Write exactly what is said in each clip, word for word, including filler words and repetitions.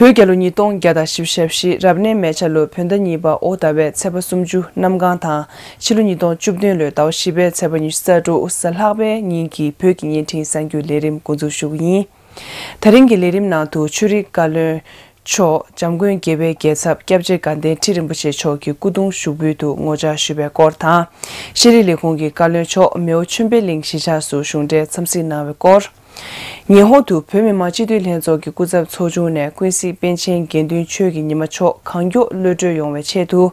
བོད་རྒྱལ་ལོ་ཉིས་སྟོང་བརྒྱ་དང་བཞི་བཅུ་ཞེ་བཞི་རབ་གནས་མེ་བྱ་ལོའི་བོད་ཟླ་གཉིས་པ་ཨོ་ཟླ་བའི་ཚེས་པ་སུམ་ཅུ་གནམ་གང་དང་། ཕྱི་ལོ་ཉིས་སྟོང་བཅུ་བདུན་ལོའི་ཟླ་བ་བཞི་པའི་ཚེས་པ་ཉི་ཤུ་རྩ་དྲུག་གཟའ་ལྷག་པའི་ཉིན་གྱི་བོད་ཀྱི་བརྙན་འཕྲིན་གསར་འགྱུར་ལས་རིམ་འགོ་འཛུགས་ཞུ་གི་ཡིན། ད་རིང་གི་ལས་རིམ་ནང་དུ་ཆོས་རིག་བཀའ་བློན་མཆོག་འཇམ་མགོན་རྒྱལ་བའི་རྒྱལ་ཚབ་སྐྱབས་རྗེ་དགའ་ལྡན་ཁྲི་རིན་པོ་ཆེ་མཆོག་གི་སྐུ་གདུང་ཞུགས་འབུལ་དུ་ངོ་བཅར་ཞུས་པའི་སྐོར་དང་། ཤེས་རིག་ལས་ཁུངས་ཀྱི་བཀའ་བློན་མཆོག་མེའོ་ཆོས་འཕེལ་གླིང་གཞིས་ཆགས་སུ་གཞུང་འབྲེལ་འཚམས་གཟིགས་གནང་བའི་སྐོར། ཉི་ཧོང་དུ་བོད་མི་མང་སྤྱི་འཐུས་ལྷན་ཚོགས་ཀྱི་སྐུ་ཚབ་ཚོགས་ཆུང་ནས་ཀུན་གཟིགས་པཎ་ཆེན་དགེ་འདུན་ཆོས་ཀྱི་ཉི་མ་མཆོག་གང་མགྱོགས་གློད་གྲོལ་ཡོང་བའི་ཆེད་དུ།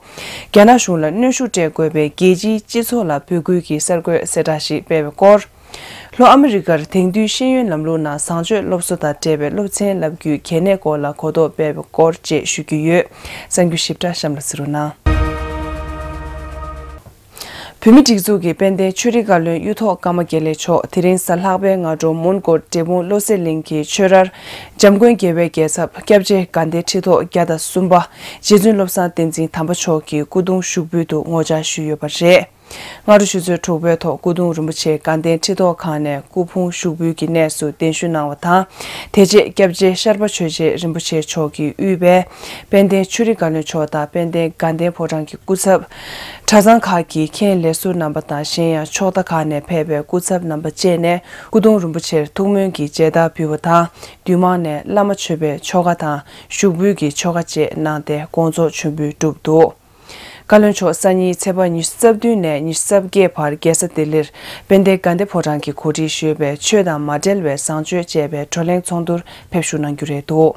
རྒྱ་ནག་གཞུང་ལ་གནོན་ཤུགས་སྤྲད་དགོས་པའི་རྒྱལ་སྤྱིའི་སྤྱི་ཚོགས་ལ་འབོད་སྐུལ་གྱི་གསར་འགོད་གསལ་བསྒྲགས་ཤིག་སྤེལ་བའི་སྐོར། ལྷོ་ཨ་མི་རི་ཀར་དེང་དུས་ཤེས་ཡོན་ལམ་ལུགས་ནང་བཟང་སྤྱོད་སློབ་གསོ་དང་འབྲེལ་བའི་སློབ་ཚན་བསླབ་རྒྱུའི་གལ་གནད་སྐོར་ལ་གོ་རྟོགས་སྤེལ་བའི་སྐོར་བཅས་ཞུ་རྒྱུ་ཡོད། གསར་འགྱུར་ཞིབ་ཕྲ་གཤམ་ལ་གཟིགས་རོགས་གནང་། བོད་མིའི་སྒྲིག་འཛུགས་ཀྱི་དཔལ་ལྡན་ཆོས་རིག་བཀའ་བློན་གཡུ་ཐོག་ཀརྨ་དགེ་ལེགས་མཆོག་དེ་རིང་གཟའ་ལྷག་པའི་སྔ་དྲོ་མོན་གྷོ་འབྲས་སྤུངས་བློ་གསལ་གླིང་གི་ཆོས་རར། འཇམ་མགོན་རྒྱལ་བའི་རྒྱལ་ཚབ་སྐྱབས་རྗེ་དགའ་ལྡན་ཁྲི་ཐོག་བརྒྱ་དང་གསུམ་པ་རྗེ་བཙུན་བློ་བཟང་བསྟན་འཛིན་དམ་པ་མཆོག་གི་སྐུ་གདུང་ཞུགས་འབུལ་དུ་ངོ་བཅར་ཞུས་ཡོད་པ་རེད། སྔ་དྲོ་ཆུ་ཚོད་དྲུག་པའི་ཐོག་སྐུ་གདུང་རིན་པོ་ཆེ་དགའ་ལྡན་ཁྲི་ཐོག་ཁང་ནས་སྐུ་ཕུང་ཞུགས་འབུལ་གྱི་གནས་སུ་གདན་ཞུ་གནང་བ་དང་། དེ་རྗེས་སྐྱབས་རྗེ་ཤར་པ་ཆོས་རྗེ་རིན་པོ་ཆེ་མཆོག་གིས་དབུས་པའི་དཔལ་ལྡན་ཆོས་རིག་བཀའ་བློན་མཆོག་དང་དཔལ་ལྡན་དགའ་ལྡན་ཕོ་བྲང་གི་སྐུ་ཚབ། གྲྭ་ཚང་ཁག་གི་མཁན་ལས་ཟུར་རྣམ་པ་དང་གཞན་ཡང་ཕྱོགས་མཐའ་ཁག་ནས་ཕེབས་པའི་སྐུ་ཚབ་རྣམ་པ་བཅས་ནས་སྐུ་གདུང་རིན་པོ་ཆེར་ཐུགས་སྨོན་གྱི་མཇལ་དར་ཕུལ་བ་དང་། འདུས་མང་ནས་བླ་མ་མཆོད་པའི་ཆོ་ག་དང་ཞུགས་འབུལ་གྱི་ཆོ་ག་བཅས་གནང་སྟེ་དགོངས་རྫོགས་མཆོད་འབུལ་གྲུབ་འདུག་བཀའ་བློན་མཆོག་སང་ཉིན་ཚེས་པ་ཉི་ཤུ་རྩ་བདུན་ནས་ཉི་ཤུ་རྩ་བརྒྱད་བར་རྒྱལ་ས་ལྡི་ལིར་དཔལ་ལྡན་དགའ་ལྡན་ཕོ་བྲང་གིས་གོ་སྒྲིག་ཞུས་པའི་ཆོས་དང་མ་འབྲེལ་བའི་བཟང་སྤྱོད་ཅེས་པའི་བགྲོ་གླེང་ཚོགས་འདུར་ཕེབས་ཞུགས་གནང་རྒྱུ་རེད་འདུག་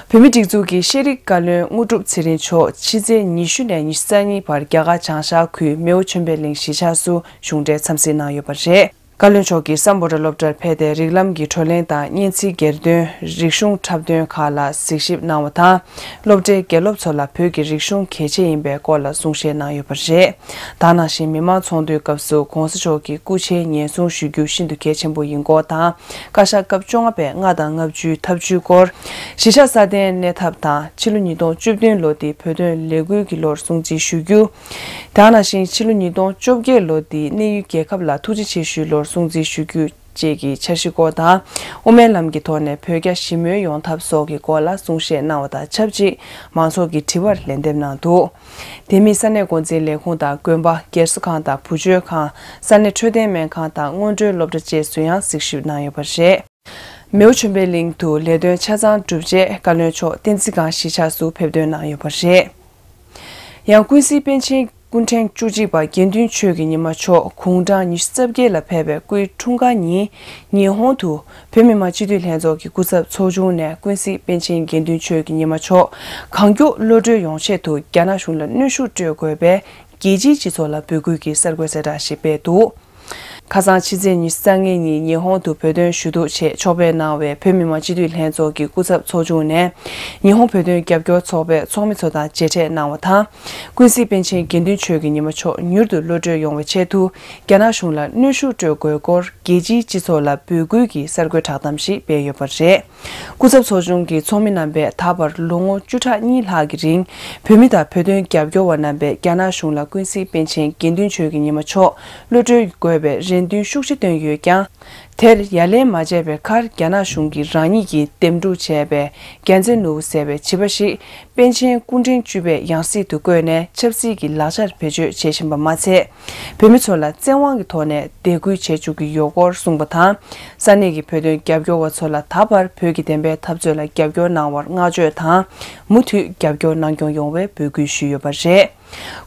བོད་མིའི་སྒྲིག་འཛུགས་ཀྱི་ཤེས་རིག་བཀའ་བློན་དངོས་གྲུབ་ཚེ་རིང་མཆོག་ཕྱི་ཚེས་ཉི་ཤུ་ནས་ཉི་ཤུ་རྩ་གཉིས་བར་རྒྱ་གར་བྱང་ཤར་ཁུལ་མེའོ་ཆོས་འཕེལ་གླིང་གཞིས་ཆགས་སུ་གཞུང་འབྲེལ་འཚམས་གཟིགས་གནང་ཡོད་པ་རེད། བཀའ་བློན་མཆོག་གིས་སམ་བྷོ་ཊ་སློབ་གྲྭར་ཕེབས་ཏེ་རིགས་ལམ་གྱི་བགྲོ་གླེང་དང་སྙན་ཚིག་གྱེར་འདོན། རིག་གཞུང་འཁྲབ་སྟོན་ཁག་ལ་གཟིགས་ཞིབ་གནང་བ་དང་། སློབ་གྲྭའི་དགེ་སློབ་ཚོ་ལ་བོད་ཀྱི་རིག་གཞུང་གལ་ཆེ་ཡིན་པའི་སྐོར་ལ་གསུང་བཤད་གནང་ཡོད་པ་རེད། ད་ག་ནང་བཞིན་མི་མང་ཚོགས་འདུའི་སྐབས་སུ་༧གོང་ས་མཆོག་གི་སྐུ་ཕྱྭའི་ཉེན་སྲུང་ཞུ་རྒྱུ་ཤིན་ཏུ་གལ་ཆེན་པོ་ཡིན་སྐོར་དང་། བཀའ་ཤག་སྐབས་བཅོ་ལྔ་པས་ལྔ་དང་ལྔ་བཅུའི་ཐབས་ཇུས་སྐོར། གཞིས་ཆགས་སྲ་བརྟན་གནས་ཐབས་དང་ཕྱི་ལོ་ཉིས་སྟོང་བཅུ་བདུན་ལོ་འདི་བོད་དོན་ལས་འགུལ་གྱི་ལོར་སྲུང་བརྩི་ཞུ་རྒྱུ། དེ་ནང་བཞིན་ཕྱི་ལོ་ཉིས་སྟོང་བཅོ་བརྒྱད་ལོ་འདི་གནས་ཡུལ་རྒྱལ་ཁབ་ལ་ཐུགས་རྗེ་ཆེ་ཞུའི་ལོར་སྲུང་བརྩི་ཞུ་རྒྱུ་བཅས་ཀྱི་འཆར་གཞི་སྐོར་དང་། དབུ་མའི་ལམ་གྱི་ཐོག་ནས་བོད་རྒྱ་ཞི་མོལ་ཡོང་ཐབས་སོགས་ཀྱི་སྐོར་ལ་གསུང་བཤད་གནང་བ་དང་ཆབས་ཅིག་མང་ཚོགས་ཀྱི་དྲི་བར་ལན་འདེབས་གནང་འདུག་དེ་མིན་ས་གནས་འགོ་འཛིན་ལས་ཁུངས་དང་དགོན་པ། སྒེར་གསོ་ཁང་དང་བུ་བཅོལ་ཁང་། ས་གནས་འཕྲོད་བསྟེན་སྨན་ཁང་དང་སྔོན་འགྲོའི་སློབ་གྲྭ་བཅས་སུ་ཡང་གཟིགས་ཞིབ་གནང་ཡོད་པ་རེད། མེའོ་ཆོས་འཕེལ་གླིང་དུ་ལས་དོན་ཆ་ཚང་གྲུབ་རྗེས་བཀའ་བློན་མཆོག་བསྟན་འཛིན་སྒང་གཞིས་ཆགས་སུ་ཕེབས་ཐོན་གནང་ཡོད་པ་རེད། ཡང་ཀུན་གཟིགས་པཎ་ཆེན་སྐུ་ཕྲེང་བཅུ་གཅིག་པ་དགེ་འདུན་ཆོས་ཀྱི་ཉི་མ་མཆོག་དགུང་གྲངས་ཉི་ཤུ་རྩ་བརྒྱད་ལ་ཕེབས་པའི་སྐུའི་འཁྲུངས་སྐར་ཉིན། ཉི་ཧོང་དུ་བོད་མི་མང་སྤྱི་འཐུས་ལྷན་ཚོགས་ཀྱི་སྐུ་ཚབ་ཚོགས་ཆུང་ནས་ཀུན་གཟིགས་པཎ་ཆེན་དགེ་འདུན་ཆོས་ཀྱི་ཉི་མ་མཆོག་གང་མགྱོགས་གློད་གྲོལ་ཡོང་ཆེད་དུ་རྒྱ་ནག་གཞུང་ལ་གནོན་ཤུགས་སྤྲོད་དགོས་པའི་རྒྱལ་སྤྱིའི་སྤྱི་ཚོགས་ལ་འབོད་སྐུལ་གྱི་གསར་འགོད་གསལ་བསྒྲགས་ཤིག་སྤེལ་འདུག་ཁ་སང་ཕྱི་ཚེས་ཉི་ཤུ་རྩ་ལྔ་ཉིན་ཉི་ཧོང་དུ་བོད་དོན་ཞུ་གཏུག་ཆེད་ཕྱོགས་ཕེབས་གནང་བའི་བོད་མི་མང་སྤྱི་འཐུས་ལྷན་ཚོགས་ཀྱི་སྐུ་ཚབ་ཚོགས་ཆུང་ནས་ཉི་ཧོང་བོད་དོན་རྒྱབ་སྐྱོར་ཚོགས་པའི་ཚོགས་མི་ཚོ་དང་མཇལ་འཕྲད་གནང་བ་དང་། ཀུན་གཟིགས་པཎ་ཆེན་དགེ་འདུན་ཆོས་ཀྱི་ཉི་མ་མཆོག་མྱུར་དུ་གློད་གྲོལ་ཡོང་བའི་ཆེད་དུ་རྒྱ་ནག་གཞུང་ལ་གནོན་ཤུགས་སྤྲོད་དགོས་སྐོར་རྒྱལ་སྤྱིའི་སྤྱི་ཚོགས་ལ་འབོད་སྐུལ་གྱི་གསར་འགོད་བསྒྲགས་གཏམ་ཞིག་སྤེལ་ཡོད་པ་རེད། སྐུ་ཚབ་ཚོགས་ཆུང་གི་ཚོགས་མི་རྣམ་པས་ད་བར་ལོ་ངོ་བཅུ་ཕྲག་གཉིས་ལྷག་གི་རིང་བོད་མི་དང་བོད་དོན་རྒྱབ་སྐྱོར་བ་རྣམ་པས་རྒྱ་ནག་གཞུང་ལ་ཀུན་གཟིགས་པཎ་ཆེན་དགེ་འདུན་ཆོས་ཀྱི་ཉི་མ་མཆོག་གློད་གྲོལ་དགོས་པའི་རེ་འདུན་ཤུགས་ཆེ་བཏོན་ཡོད་ཀྱང་། དེར་ཡ་ལན་མ་བྱས་པའི་ཁར་རྒྱ་ནག་གཞུང་གིས་རང་ཉིད་ཀྱིས་འདེམས་སྒྲུག་བྱས་པའི་རྒྱལ་མཚན་ནོར་བུ་ཟེར་བའི་བྱིས་པ་ཞིག་པཎ་ཆེན་སྐུ་ཕྲེང་བཅུ་པའི་ཡང་སྲིད་དུ་བསྐོས་ནས་ཆབ་སྲིད་ཀྱི་ལག་ཆར་བེད་སྤྱོད་བྱེད་བཞིན་པ་མ་ཚད། བོད་མི་ཚོ་ལ་བཙན་དབང་གི་ཐོག་ནས་དད་གུས་བྱེད་བཅུག་གི་ཡོད་སྐོར་གསུངས་པ་དང་། ས་གནས་ཀྱི་བོད་དོན་རྒྱབ་སྐྱོར་བ་ཚོ་ལ་ད་བར་བོད་ཀྱི་བདེན་པའི་འཐབ་རྩོད་ལ་རྒྱབ་སྐྱོར་གནང་བར་བསྔགས་བརྗོད་དང་། མུ་མཐུད་རྒྱབ་སྐྱོར་གནང་སྐྱོང་ཡོང་བའི་འབོད་སྐུལ་ཞུས་ཡོད་པ་རེད།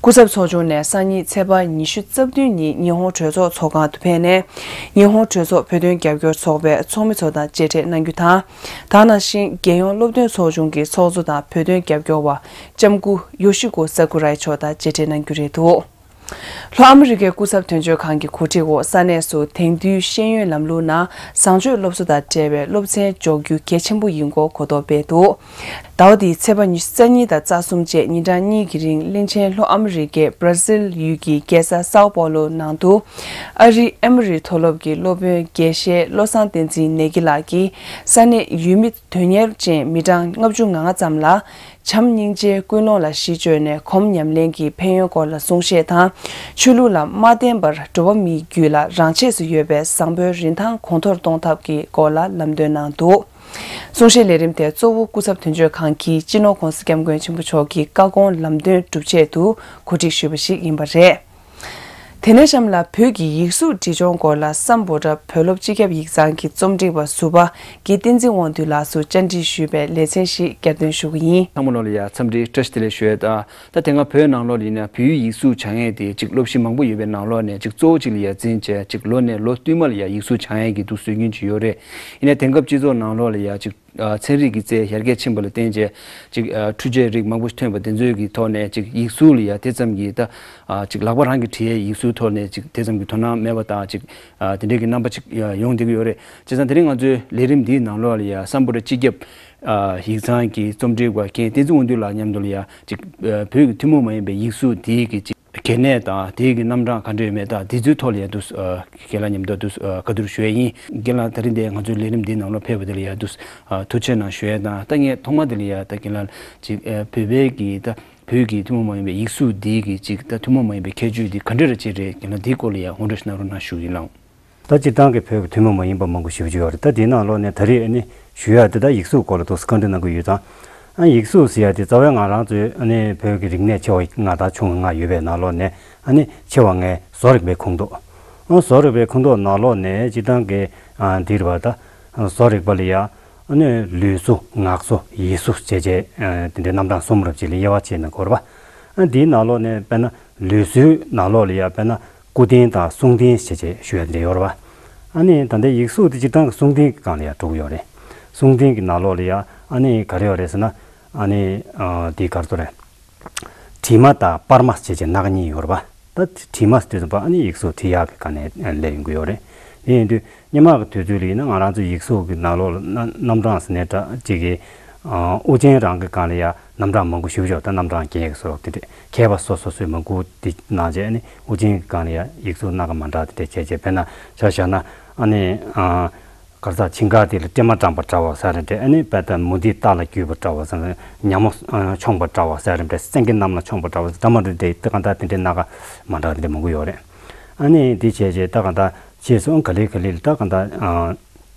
སྐུ་ཚབ་ཚོགས་ཆུང་ནས་སང་ཉིན་ཚེས་པ་ཉི་ཤུ་རྩ་བདུན་ཉིན་ཉི་ཧོང་གྲོས་ཚོགས་ཚོགས་ཁང་དུ་ཕེབས་ནས། ཉི་ཧོང་གྲོས་ཚོགས་བོད་དོན་རྒྱབ་སྐྱོར་ཚོགས་པའི་ཚོགས་མི་ཚོ་དང་མཇལ་འཕྲད་གནང་རྒྱུ་དང་། ད་ག་ནང་བཞིན་རྒྱལ་ཡོངས་སློབ་སྟོན་ཚོགས་ཆུང་གི་ཚོགས་གཙོ་དང་བོད་དོན་རྒྱབ་སྐྱོར་བ་ལྕམ་སྐུ་ཡོ་ཤི་ཀོ་ས་ཀུ་རའི་མཆོག་དང་མཇལ་འཕྲད་གནང་རྒྱུ་རེད་འདུག་ལྷོ་ཨ་མི་རི་ཀའི་སྐུ་ཚབ་དོན་གཅོད་ཁང་གི་གོ་སྒྲིག་འོག་ས་གནས་སུ་དེང་དུས་ཤེས་ཡོན་ལམ་ལུགས་ནང་བཟང་སྤྱོད་སློབ་གསོ་དང་འབྲེལ་བའི་སློབ་ཚན་འཇོག་རྒྱུ་གལ་ཆེན་པོ་ཡིན་སྐོར་གོ་རྟོགས་སྤེལ་འདུག་ཟླ་བ་འདིའི་ཚེས་པ་ཉི་ཤུ་རྩ་གཉིས་དང་རྩ་གསུམ་བཅས་ཉིན་གྲངས་གཉིས་ཀྱི་རིང་གླིང་ཆེན་ལྷོ་ཨ་མི་རི་ཀའི་བྷ་ར་སིལ་ཡུལ་གྱི་རྒྱལ་ས་སའོ་པའོ་ལོ་ནང་དུ། ཨ་རིའི་ཨེ་མོ་རི་མཐོ་སློབ་ཀྱི་སློབ་དཔོན་དགེ་བཤེས་བློ་བཟང་བསྟན་འཛིན་ནེ་གི་ལགས་ཀྱིས་ས་གནས་ཡུལ་མི་དོན་གཉེར་ཅན་མི་གྲངས་ལྔ་བཅུ་ང་ལྔ་ཙམ་ལ། བྱམས་སྙིང་རྗེའི་ཀུན་སློང་ལ་གཞི་བཅོལ་ནས་གོམ་ཉམས་ལེན་གྱི་ཕན་ཡོན་སྐོར་ལ་གསུང་བཤད་དང་། ཆོས་ལུགས་ལ་མ་བརྟེན་པར་འགྲོ་བ་མིའི་རྒྱུད་ལ་རང་ཆས་སུ་ཡོད་པའི་བཟང་པོའི་རིན་ཐང་གོང་མཐོར་གཏོང་ཐབས་ཀྱི་སྐོར་ལ་ལམ་སྟོན་གནང་འདུག་གསུང་བཤད་ལས་རིམ་དེ་གཙོ་བོ་སྐུ་ཚབ་དོན་གཅོད་ཁང་གིས་སྤྱི་ནོར་༧གོང་ས་༧སྐྱབས་མགོན་ཆེན་པོ་མཆོག་གི་བཀའ་དགོངས་ལམ་སྟོན་སྒྲུབ་ཆེད་དུ་གོ་སྒྲིག་ཞུས་པ་ཞིག་ཡིན་པ་རེད། དེ་ནས་གཤམ་ལ་བོད་ཀྱི་ཡིག་གཟུགས་བྲིས་སྦྱོང་སྐོར་ལ་སམ་བྷོ་ཊ་བོད་སློབ་སྤྱི་ཁྱབ་ཡིག་ཚང་གི་རྩོམ་སྒྲིག་པ་ཟུར་པ་དགེ་བསྟན་འཛིན་དབང་འདུས་ལགས་སུ་བཅར་འདྲི་ཞུས་པའི་ལེ་ཚན་ཞིག་བསྐྱར་ཟློས་ཞུ་གི་ཡིན། ཚང་མ་ལོ་ལ་ཡ་འཚམས་འདྲི་བཀྲ་ཤིས་བདེ་ལེགས་ཞུ་ཡས་དང་། ད་དེ་སྔ་བོད་ནང་ལོགས་ལ་ཡིན་ན་བོད་ཡིག་ཡིག་གཟུགས་སྦྱང་ཡས་དེ་གཅིག་སློབ་གཞི་མང་པོ་ཡོད་པའི་ནང་ལོགས་ནས་གཅིག་གཙོ་བོ་གཅིག་ལ་ཡ་འཛིན་བྱས་གཅིག་ལོ་ནས་ལོ་བསྟུད་མ་ལ་ཡ་ཡིག་གཟུགས་སྦྱང་ཡས་ཀྱི་འདུག་སྲོལ་རྒྱུན་ཅིག་ཡོད་རེད། ཡིན་ནའི་དེང་སྐབས་སྤྱི་ཚོགས་ནང་ལོགས་ལ་ཡ་གཅིག་ཨ་ཚན་རིག་གི་རྩལ་ཡར་རྒྱས་ཕྱིན་པ་ལ་བརྟེན་བྱས་གཅིག་ཨ་འཕྲུལ་ཆས་རིགས་མང་པོ་ཐོན་པ་དེ་ཚོའི་གི་ཐོག་ནས་གཅིག་ཡིག་གཟུགས་ལ་ཡ་དེ་ཙམ་གྱི་ད་ཨ་གཅིག་ལག་པ་རང་གིས་བྲིས་ཡས་ཡིག་གཟུགས་ཐོག་ནས་གཅིག་དེ་ཙམ་གྱི་དོ་སྣང་མེད་པ་དང་གཅིག་ཨ་དེ་འདྲའི་གི་རྣམ་པ་གཅིག་ཡོང་བསྡད་ཀྱི་ཡོད་རེད། བྱས་ཙང་དེ་རིང་ང་ཚོའི་ལས་རིམ་འདིའི་ནང་ལོགས་ལ་ཡ་སམ་བྷོ་ཊ་སྤྱི་ཁྱབ་ཨ་ཡིག་ཚང་གི་རྩོམ་སྒྲིག་པ་རྒན་བསྟན་འཛིན་དབང་འདུས་ལགས་མཉམ་དུ་ལ་ཡ་གཅིག་ཨ་བོད་ཀྱི་ཐུན་མོང་མ་ཡིན་པའི་ཡིག་གཟུགས་དེའི་གི་གཅིག་གལ་གནད་དང་དེའི་གི་རྣམ་གྲངས་ག་འདྲ་ཡོད་མེད་དང་དེ་ཚོའི་ཐོག་ལ་ཡ་འདུག་ཨ་རྒན་ལགས་མཉམ་དུ་འདུག་ཨ་བཀའ་བསྡུར་ཞུ་ཡས་ཡིན། རྒན་ལགས་ད་རིང་འདི་ང་ཚོའི་ལས་རིམ་འདིའི་ནང་ལོགས་ཕེབས་པ་དེ་ལ་ཡ་འདུག་ཨ་ཐུགས་རྗེ་གནང་ཞུ་ཡས་དང་། ད་ངས་ཐོག་མ་དེ་ལ་ཡ་ད་རྒན་ལགས་གཅིག་ཨ་བོད་པའི་གི་ད་བོད་ཀྱི་ཐུན་མོང་མ་ཡིན་པའི་ཡིག་གཟུགས་འདིའི་གི་གཅིག་ད་ཐུན་མོང་མ་ཡིན་པའི་ཁྱད་ཆོས་འདི་ག་འདྲ་རེ་ཅིག་རེད། རྒན་ལགས་འདིའི་སྐོར་ལ་ཡ་ངོ་སྤྲོད་ཞིག་གནང་རོགས་གནང་ཞུ་གི་ཡིན་ལགས། ད་སྤྱིར་བཏང་གི་བོད་ཀྱི་ཐུན་མོང་མ་ཡིན་པ་མང་པོ་ཞེ་པོ་ཅིག་ཡོད་རེད། ད་དེའི་ནང་ལོགས་ནས་ད་རེས་ཨ་ནི་ཞུ་ཡག་དེ་ད་ཡིག་གཟུགས་སྐོར་ལ་འདུག་སེ་བཀའ་འདྲི་གནང་གི་ཡོད་ཙང་། ཨ་ཡིག་གཟུགས་ཟེར་ཡག་དེ་རྩ་བའི་ང་རང་ཚོའི་ཨ་ནི་བོད་ཀྱི་རིག་གནས་ཆེ་བ་ལྔ་དང་ཆུང་བ་ལྔ་ཡོད་པའི་ནང་ལོགས་ནས་ཨ་ནི་ཆེ་བ་ལྔའི་བཟོ་རིག་པའི་ཁོངས་གཏོགས། ཨ་བཟོ་རིག་པའི་ཁོངས་གཏོགས་ནང་ལོགས་ནས་སྤྱིར་བཏང་གི་ཨ་འདི་རེད་པ། ད་བཟོ་རིག་པ་ལ་ཡ་ཨ་ནི་ལུས་གཟུགས་ངག་གཟུགས་ཡིད་གཟུགས་བྱས་བྱས་ཨ་དེ་འདྲའི་རྣམ་གྲངས་གསུམ་རབ་ཅིག་ལ་དབྱེ་བ་ཕྱེ་ནས་གོ་རེད་པ། ཨ་འདིའི་ནང་ལོགས་ནས་དཔེར་ན་ལུས་གཟུགས་ནང་ལོགས་ལ་ཡ་དཔེར་ན་སྐུ་རྟེན་དང་གསུང་རྟེན་ཞེས་བྱས་ཞུ་ཡ་དེ་འདྲ་ཡོད་རེད་པ། ཨ་ནི་ད་ལྟའི་ཡིག་གཟུགས་དེ་སྤྱིར་བཏང་གི་གསུང་རྟེན་གྱི་སྒང་ལ་ཡ་འགྲོ་གི་ཡོད་རེད། གསུང་རྟེན་གྱི་ནང་ལོགས་ལ་ཡ་ཨ་ནི་ག་རེ་ཡོད་རེད་ཟེར་ན། ཨ་ནི་ཨ་དེ་ག་རེ་ཟེར་རེད། དྲི་མ་དང་པར་མ་ཞེས་བྱས་སྣ་ཁ་གཉིས་ཡོད་རེད་པ། ད་དྲི་མ་ཟེར་དུས་ཙམ་པ་ཨ་ནི་ཡིག་གཟུགས་བྲི་ཡག་གི་སྒང་ནས་སླེབས་ཡོང་གི་ཡོད་རེད། དེ་ཡིན་དུས་སྔོན་མ་གི་དུས་ཚོད་ལ་ཡིན་ན་ང་རང་ཚོའི་ཡིག་གཟུགས་ཀྱི་ནང་ལོགས་ལ་རྣམ་རྣམ་གྲངས་ཟེར་ནའི་འདྲ་གཅིག་གི་ཨ་དབུ་ཅན་རང་གི་སྒང་ལ་ཡ་རྣམ་གྲངས་མང་པོ་ཞེ་པོ་ཅིག་ཡོད། ད་རྣམ་གྲངས་བརྒྱད་ཀྱི་བཟོ་འདྲ་དེ་འདྲས་མཁས་པ་སོ་སོ་སོའི་མང་པོ་དེ་གནང་བྱས་ནི་དབུ་ཅན་གྱི་སྒང་ལ་ཡ་ཡིག་གཟུགས་སྣ་ཁ་མ་འདྲ་དེ་འདྲས་བྱས་བྱས། དཔེར་ན་ཆ་བཞག་ན་ཨ་ནི་ཨ་གར་ས་ཆིང་ག་དེ་ལ་སྲན་མ་དྲངས་པ་འདྲ་བ་ཟེར་རེད་དེ། ཨ་ནི་དཔེ་ད་མུ་ཏིག་རྟ་ལ་བརྒྱུས་པ་འདྲ་བ་ཟེར་ན། ཉ་མོ་ཨ་མཆོངས་པ་འདྲ་བ་ཟེར་རེད་དེ། སེང་གེ་གནམ་ལ་མཆོངས་པ་འདྲ་བ་འདྲ་མ་རེད་དེ། ད་གང་ལྟར་དེ་འདྲའི་སྣ་ཁ་མ་འདྲ་དེ་འདྲ་མང་པོ་ཡོད་རེད། ཨ་ནི་དེ་བྱས་བྱས་ད་གང་ལྟར་རྗེས་སུ་ག་ལེ་ག་ལེ་ལ་ད་གང་ལྟར་ཨ་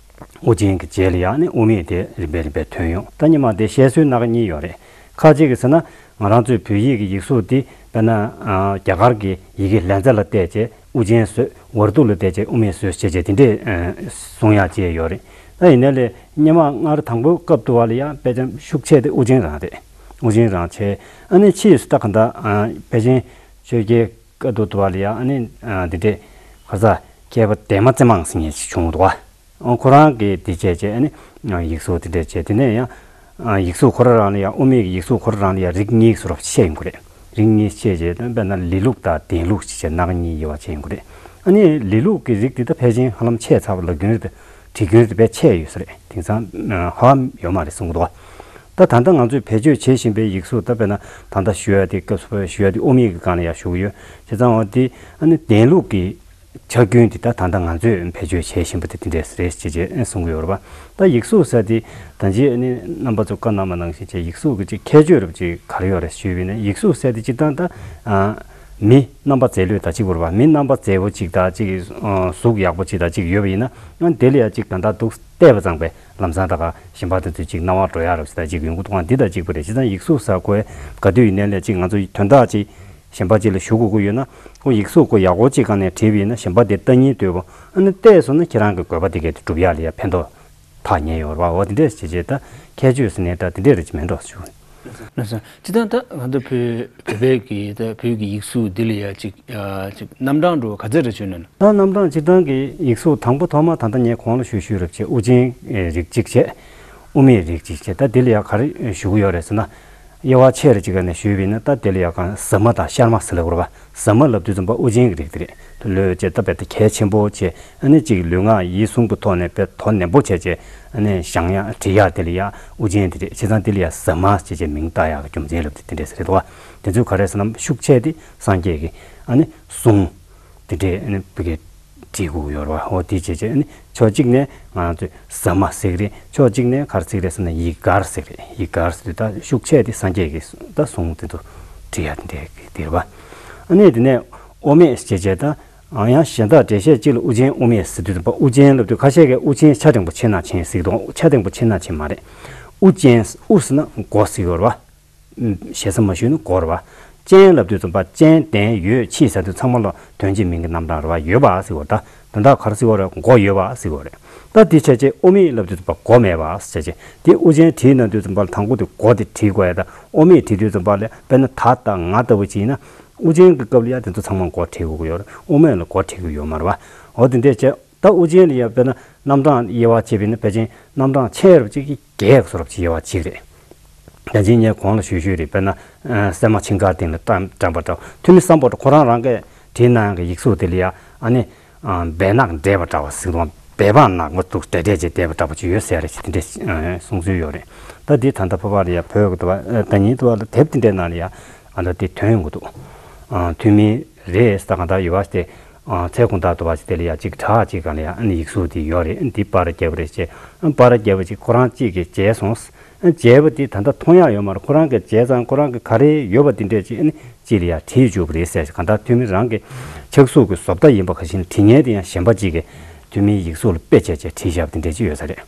དབུ་ཅན་གྱི་རྗེས་ལ་ཡང་ནི་དབུ་མེད་དེ་རིམ་པས་རིམ་པས་ཐོན་ཡོང་། ད་སྔོན་མ་དེ་བཤད་སྲོལ་སྣ་ཁ་གཉིས་ཡོད་རེད། ཁ་ཅིག་གིས་ཟེར་ན་ང་རང་ཚོའི་བོད་ཡིག་གི་ཡིག་གཟུགས་འདི་དཔེར་ན་ཨ་རྒྱ་གར་གྱི་ཡི་གེ་ལན་ཚ་ལ་བལྟས་བྱས་དབུ་ཅན་བཟོས། ཝར་ཏུ་ལ་བལྟས་བྱས་དབུ་མེད་བཟོས་བྱས་བྱས་དེ་འདྲས་ཨ་གསུང་ཡག་ཅིག་ཡོད་རེད། ད་ཡིན་ནའི་ལས་སྔོན་མ་སྔར་དང་པོའི་སྐབས་དུ་བ་ལ་ཡང་དཔེ་ཅན་ཤུགས་ཆེ་དེ་དབུ་ཅན་རང་རེད། དབུ་ཅན་རང་བྱས། ཨ་ནི་ཕྱིས་སུ་ད་གང་ལྟར་ཨ་དཔེ་ཅན་ཆོས་རྒྱལ་བཀའ་བསྡུ་དུ་བ་ལ་ཡང་ཨ་ནི་ཨ་དེ་འདྲས་ག་ས་མཁས་པ་དེ་མ་ཙེ་མང་ཟེར་མཁན་ཞིག་བྱུང་འདུག་བ། ཨོ་ཁོ་རང་གིས་འདི་བྱས་བྱས་ཨ་ནི་ཡིག་གཟུགས་དེ་འདྲས་བྱས། དེ་ནས་ཡང་ཡིག་གཟུགས་ཁོ་རང་རང་ལ་ཡང་དབུ་མེད་ཀྱི་ཡིག་གཟུགས་ཁོ་རང་རང་ལ་ཡང་རིགས་གཉིས་སུ་རབ་ཕྱེ་ཡོང་གི་རེད། རིགས་གཉིས་ཕྱེ་བྱས་དཔེར་ན་ལི་ལུགས་དང་ལྡན་ལུགས་ཞེས་བྱས་སྣ་ཁ་གཉིས་དབྱེ་བ་ཕྱེ་ཡོང་གི་རེད། ཨ་ནི་ལི་ལུགས་ཀྱི་རིགས་དེ་ད་ཕལ་ཆེར་ཧ་ལམ་ཆད་ཚར་བ་ལ་རྒྱུན་རིང་བྲིས་རྒྱུན་རིང་དཔེ་ཆད་ཡོད་ས་རེད། དེང་སང་ཧ་ལམ་ཡོད་མ་རེད་གསུང་གི་འདུག་བ། ད་ད་ལྟ་ང་ཚོས་བེད་སྤྱོད་བྱེད་བཞིན་པའི་ཡིག་གཟུགས་ད་དཔེར་ན་ད་ལྟ་ཞུ་ཡ་དེ་སྐབས་སུ་བབས་ཞུ་ཡ་དེ་དབུ་མེད་ཀྱི་སྒང་ལ་ཡང་ཞུ་གི་ཡོད། བྱས་ཙང་འོ་དེ་ཨ་ནི་ལྡན་ལུགས་ཀྱི་ཆ་རྒྱུན་དེ་ད་ད་ལྟ་ང་ཚོས་བེད་སྤྱོད་བྱེད་བཞིན་པ་དེ་དེ་འདྲས་རེད་ཅེས་བྱས་གསུང་གི་ཡོད་རེད་པ། ད་ཡིག་གཟུགས་ཟེར་དེ་ད་ཅི་ཨ་ནི་རྣམ་པ་ཚོ་བཀའ་གནང་བ་ནང་བཞིན་བྱས་ཡིག་གཟུགས་ཀྱི་ཅིག་ཁྱད་ཆོས་རབ་ཅིག་ག་རེ་ཡོད་རེད་ཞུས་པ་ཡིན་ན། ཡིག་གཟུགས་ཟེར་དེ་སྤྱིར་བཏང་ད་ཨ་མི་རྣམ་པ་མཛེས་ལོས་དང་གཅིག་པ་རེད་པ། མི་རྣམ་པ་མཛེས་པོ་ཅིག་དང་ཅིག་ཨ་གཟུགས་ཡག་པོ་ཅིག་དང་ཅིག་ཡོད་པ་ཡིན་ན། ཨ་དེ་ལ་ཡང་ཅིག་ད་ལྟ་འདུག་བལྟས་པ་ཙམ་པས་ལམ་སང་ད་ག་གཞན་པ་དེ་ཚོས་ཅིག་སྣང་བ་འགྲོ་ཡག་རབ་ཅིག་དང་ཅིག་ཡོང་གི་འདུག་ག་འདི་དང་གཅིག་པ་རེད། བྱས་ཙང་ཡིག་གཟུགས་ཟེར་དགོས་ག་དུས་ཡིན་ནའི་ལས་ཅིག་ང་ཚོ་དོན་དག་ཅིག་གཞན་པ་ཅིག་ལ་ཞུ་དགོས་ཀྱི་ཡོད་ན། ཁོ་ཡིག་གཟུགས་ཁོ་ཡག་པོ་ཅིག་སྒང་ནས་བྲིས་པ་ཡིན་ན་གཞན་པ་དེ་ལྟ་སྙིང་འདོད་པོ། ཨ་ནི་བལྟས་སོང་ན་ཁྱེད་རང་གི་དགོས་པ་དེ་གས་དེ་སྒྲུབ་ཡག་ལ་ཡང་ཕན་ཐོགས་ཐག་ཉེ་ཡོད་རེད་པ། འོ་དེ་འདྲས་བྱས་བྱས་ད་ཁྱད་ཆོས་ཟེར་ནའི་འདྲ་དེ་འདྲས་རེད་ཅིག་མེད་འགྲོ་ཞུ། ལགས་སོ། སྤྱིར་བཏང་ད་ང་ཚོ་བོད་བོད་པའི་གི་ད་བོད་ཀྱི་ཡིག་གཟུགས་འདི་ལ་ཡ་ཅིག་ཨ་ཅིག་རྣམ་གྲངས་འགྲོ་ག་ཚད་རེ་བྱུང་ན། ད་རྣམ་གྲངས་སྤྱིར་བཏང་གི་ཡིག་གཟུགས་དང་པོ་ཐོག་མ་ད་ལྟ་ངས་གོང་ལ་ཞུས་ཞུས་རབ་བྱས་དབུ་ཅན་རིགས་གཅིག་བྱས། དབུ་མེད་རིགས་གཅིག་བྱས། ད་འདི་ལ་ཡ་ག་རེ་ཞུ་གི་ཡོད་རེད་ཟེར་ན། དབྱེ་བ་ཕྱེ་རེ་གཅིག་ག་ནས་ཞུས་པ་ཡིན་ན། ད་དེ་ལ་ཡ་གང་ཟ་མ་དང་ཤར་མ་ཟེར་ལབ་དགོས་རེད་པ། ཟ་མ་ལབ་དུས་ཙམ་པ་དབུ་ཅན་གྱི་རིགས་དེ་རེད། ད་ལོས་བྱས་ད་བས་ད་གལ་ཆེན་པོ་བྱས། ཨ་ནི་གཅིག་ལུས་ངག་ཡིད་གསུམ་གྱི་ཐོག་ནས་དཔེ་དོ་ནན་པོ་བྱས་བྱས་ཨ་ནི་བཞེངས་ཡག་བྲིས་ཡག་དེ་ལ་ཡ་དབུ་ཅན་དེ་རེད། བྱས་ཙང་དེ་ལ་ཡ་ཟ་མ་བྱས་བྱས་མིང་བཏགས་ཡག་གི་རྒྱུ་མཚན་ལབ་དེ་དེ་འདྲས་ཟེར་རེད་དོ། དེ་ཚོ་ག་རེ་ཟེར་ན་ཤུགས་ཆེ་དེ་སངས་རྒྱས་ཀྱི་ཨ་ནི་གསུང་དེ་འདྲས་ཨ་ནི་བི་གེ་བྲིས་དགོས་ཡོད་རེད་པ། འོ་དེ་བྱས་བྱས་ཨ་ནི་ཕྱོགས་གཅིག་ནས་ང་ཚོས་ཟ་མ་ཟེར་གི་རེད། ཕྱོགས་གཅིག་ནས་ག་རེ་ཟེར་གི་རེད་ཟེར་ན་ཡི་གར་ཟེར་གི་རེད། ཡི་གར་ཟེར་དུས་ད་ཤུགས་ཆེ་དེ་སངས་རྒྱས་ཀྱི་ད་གསུང་དེ་ཚོ་བྲིས་ཡག་དེ་འདྲས་ཀྱི་དེ་རེད་པ། ཨ་ནི་དེ་ནས་དབུ་མེད་བྱས་བྱས་ད། ཡང་གཞན་དག་འགྲེལ་བཤད་གཅིག་ལ་དབུ་ཅན་དབུ་མེད་ཟེར་དུས་ཙམ་པ། དབུ་ཅན་ལབ་དུས་ཁ་ཤས་ཀྱིས་དབུ་ཅན་ཆ་འགྲེང་བུ་ཆེ་ན་ཆེན་ཟེར་གྱི་འདུག་ཆ་འགྲེང་བུ་ཆེ་ན་ཆེན་མ་རེད། དབུ་ཅན། དབུ་ཟེར་ན་མགོ་ཟེར་གྱི་ཡོད་རེད་བ། ཞེ་ས་མ་ཞུས་ན་མགོ་རེད་བ། ཅན་ལབ་དུས་ཙམ་པ་ཅན་ལྡན་ཡོད་མཆིས་ཟེར་དུས་ཚང་མ་ལ་དོན་གཅིག་མིང་གི་རྣམ་གྲངས་རེད་བ། ཡོད་པ་ཟེར་གྱི་ཡོད་རེད། ད་ད་ལྟ་ག་རེ་ཟེར་གྱི་ཡོད་རེད། མགོ་ཡོད་པ་ཟེར་གྱི་ཡོད་རེད། ད་དེ་བྱས་རྗེས་དབུ་མེད་ལབ་དུས་ཙམ་པ་མགོ་མེད་པ་ཟེར་བྱས། དེ་དབུ་ཅན་བྲིས་ན་དུས་ཙམ་པ་ལ་དང་པོ་དེ་མགོ་དེ་བྲིས་དགོས་ཡ། ད་དབུ་མེད་བྲིས་དུས་ཙམ་པ་ལ་དཔེར་ན་ད་ལྟ་ང་ལྟ་བུ་བྱས་ན། དབུ་ཅན་གྱི་སྐབས་ལ་ཡ་དེ་ཚོ་ཚང་མ་མགོ་བྲིས་དགོས་ཀྱི་ཡོད་རེད། དབུ་མེད་ལ་མགོ་བྲིས་ཀྱི་ཡོད་མ་རེད་བ། འོ་དེ་འདྲས་བྱས། ད་དབུ་ཅན་ལ་ཡ་དཔེར་ན་རྣམ་གྲངས་དབྱེ་བ་ཕྱེ་བས་ན་ཕལ་ཆེར་རྣམ་གྲངས་ཆེ་རབ་ཅིག་གི་བརྒྱད་བཟོ་འདྲ་ཅིག་དབྱེ་བ་ཕྱེ་གི་རེད། ད་ཅི་ངས་གོང་ལ་ཞུས་ཞུས་རེད། དཔེར་ན་ཨ་སྲན་མ་ཆིང་ཁ་སྟེང་ལ་བཀྲམ་བཀྲམ་པ་འདྲ་བ། ཐུ་མི་སམ་བྷོ་ཊ་ཁོ་རང་རང་གིས་བྲིས་གནང་ཡག་གི་ཡིག་གཟུགས་དེ་ལ་ཡ་ཨ་ནི་ཨ་སྦས་ནག་འདྲེས་པ་འདྲ་བ་ཟེར་དང་། སྦས་པ་ནག་མོ་འདུག་འདྲེས་འདྲེས་བྱས་བསྡད་པ་འདྲ་བ་ཅིག་ཡོད་ཟེར་རེད། ཅིག་དེ་འདྲས་ཨ་གསུང་ཚུལ་ཡོད་རེད། ད་འདི་ད་ལྟ་ཕ་བར་ལ་ཡ་བོད་ཀྱི་འདུག་བ། ཨ་ད་ཉིན་འདུག་བ་ལ་དེབ་དེ་འདྲའི་ནང་ལ་ཡ་ཨ་ད་དེ་ཐོན་ཡོང་གི་འདུག་ཨ་ཐུ་མི་རེད་ཟེར། གང་ལྟར་ཡོད་པ་དེ། ཨ་ཚེ་གང་ལྟར་འདུག་བ་ཅིག་དེ་ལ་ཡ་ཅིག་དྲ་ཅིག་སྒང་ལ་ཡ་ཨ་ནི་ཡིག་གཟུགས་དེ་ཡོད་རེད། འདི་པར་རྒྱབ་རེད་ཅེས། ཨ་པར་རྒྱབ་པ་ཅིག་ཁོ་རང་གཅིག་གིས་མཇལ་སོང་། ཨ་མཇལ་བ་དེ་ད་ལྟ་མཐོང་ཡག་ཡོད་མ་རེད། ཁོ་རང་གིས་མཇལ་ཙང་ཁོ་རང་གིས་ག་རེ་ཡོད་པ་དེ་འདྲས་ཅིག་ཨ་ནི་ཅིག་ལ་ཡ་བྲིས་བཅུག་པ་རེད་ཟེར། གང་ལྟར་ཐུ་མི་རང་གི་ཕྱག་གཟུགས་ཀྱི་བཟོ་ལྟ་ཡིན་པ་ག་བཞིན་བྲིས་མཁན་དེ་ཡང་གཞན་པ་ཅིག་གིས་ཐུ་མིའི་ཡིག་གཟུགས་ལ་དཔེ་བྱས་བྱས་བྲིས་བཞག་པ་དེ་འདྲས་ཅིག་ཡོད་ས་རེད།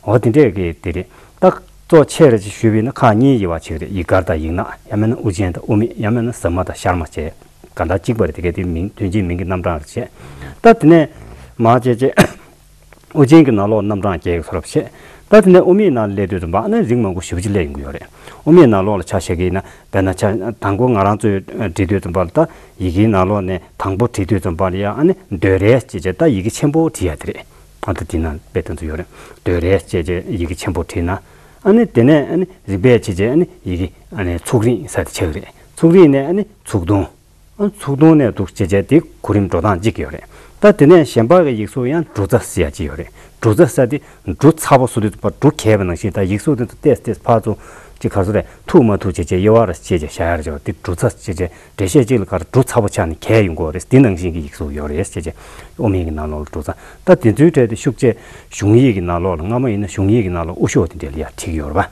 འོ་དེ་འདྲས་ཀྱི་དེ་རེད། ད་གཙོ་ཆེ་རེ་ཅིག་ཞུས་པ་ཡིན་ན་ཁག་གཉིས་དབྱེ་བ་ཕྱེ་གི་རེད། ཡིག་མགར་དང་ཡིག་ནག་ཡང་མིན་ན་དབུ་ཅན་དང་དབུ་མེད། ཡང་མིན་ན་ཟབ་མ་དང་ཤར་མ་བྱས། གང་ལྟར་གཅིག་པ་རེད། དེ་གའི་དེ་མིང་དོན་གཅིག་མིང་གི་རྣམ་གྲངས་རེད་བྱས། ད་དེ་ནས་མར་བྱས་བྱས་དབུ་ཅན་གྱི་ནང་ལོགས་རྣམ་གྲངས་བརྒྱད་ཀྱི་བཟོ་འདྲ་བྱས། ད་དེ་ནས་དབུ་མེད་ནང་སླེབས་དུས་ཙམ་པ་ཨ་ནི་རིགས་མང་པོ་ཞེ་པོ་ཅིག་སླེབས་ཡོང་གི་ཡོད་རེད། དབུ་མེད་ནང་ལོགས་ལ་ཆ་བཞག་གི་ཡིན་ན། དཔེར་ན་ཆ་དང་པོ་ང་རང་ཚོས་བྲིས་དུས་ཙམ་པ་ལ། ད་ཡི་གེའི་ནང་ལོགས་ནས་དང་པོ་བྲིས་དུས་ཙམ་པ་ལ་ཡ་ཨ་ནི་འདོད་རེ་ཅེས་བྱས། ད་ཡི་གེ་ཆེན་པོ་བྲིས་ཡ་དེ་རེད། ཨ་ད་དེ་ནང་དཔེ་དེ་ཚོ་ཡོད་རེད། འདོད་རེ་ཅེས་བྱས་ཡི་གེ་ཆེན་པོ་བྲིས་ན། ཨ་ནི་དེ་ནས་ཨ་ནི་རིམ་པས་བྱས་བྱས་ཨ་ནི་ཡི་གེ་ཨ་ནི་ཚུགས་རིང་ཟེར་དེ་ཆགས་ཀྱི་རེད། ཚུགས་རིང་ནས་ཨ་ནི་ཚུགས་ཐུང་། ཨ་ཚུགས་ཐུང་ནས་འདུག་བྱས་བྱས་དེ་གོ་རིམ་འགྲོ་སྟངས་གཅིག་ཡོད་རེད། ད་དེ་ནས་གཞན་པ་གི་ཡིག་གཟུགས་ཡང་འབྲུ་ཚ་ཟེར་ཡ་གཅིག་ཡོད་རེད། འབྲུ་ཚ་ཟེར་དེ་འབྲུ་ཚ་པོ་བཟོ་དུས་ཙམ་པ་འབྲུ་གས་པ་ནང་བཞིན། ད་ཡིག་གཟུགས་དེ་ཚོ་ཏེས་ཏེས་ཕར་ཚུར་ཅིག་ག་རེ་ཟེར་རེད། མཐུག་མ་མཐུག་བྱས་བྱས་དབྱེ་བ་ར་བྱས་བྱས་བཞག་ཡ་རེད་བྱས་པ། དེ་འབྲུ་ཚ་བྱས་བྱས་འགྲེལ་བཤད་གཅིག་ལ་ག་རེ་འབྲུ་ཚ་པོ་ཆགས་ནས་གས་ཡོང་གི་ཡོད་རེད། དེ་ནང་བཞིན་གྱི་ཡིག་གཟུགས་ཡོད་རེད་བྱས་བྱས། དབུ་མེད་ཀྱི་ནང་ལོགས་ལ་འབྲུ་ཚ། ད་དེ་ཚོའི་གྲས་དེ་ཤུགས་ཆེ་གཞུང་ཡིག་གི་ནང་ལོགས་ལ། སྔ་མ་ཡིན་ན་གཞུང་ཡིག་གི་ནང་ལོགས་དབུ་ཤོག་དེ་འདྲས་ལ་ཡ་བྲིས་ཀྱི་ཡོད་རེད་པ།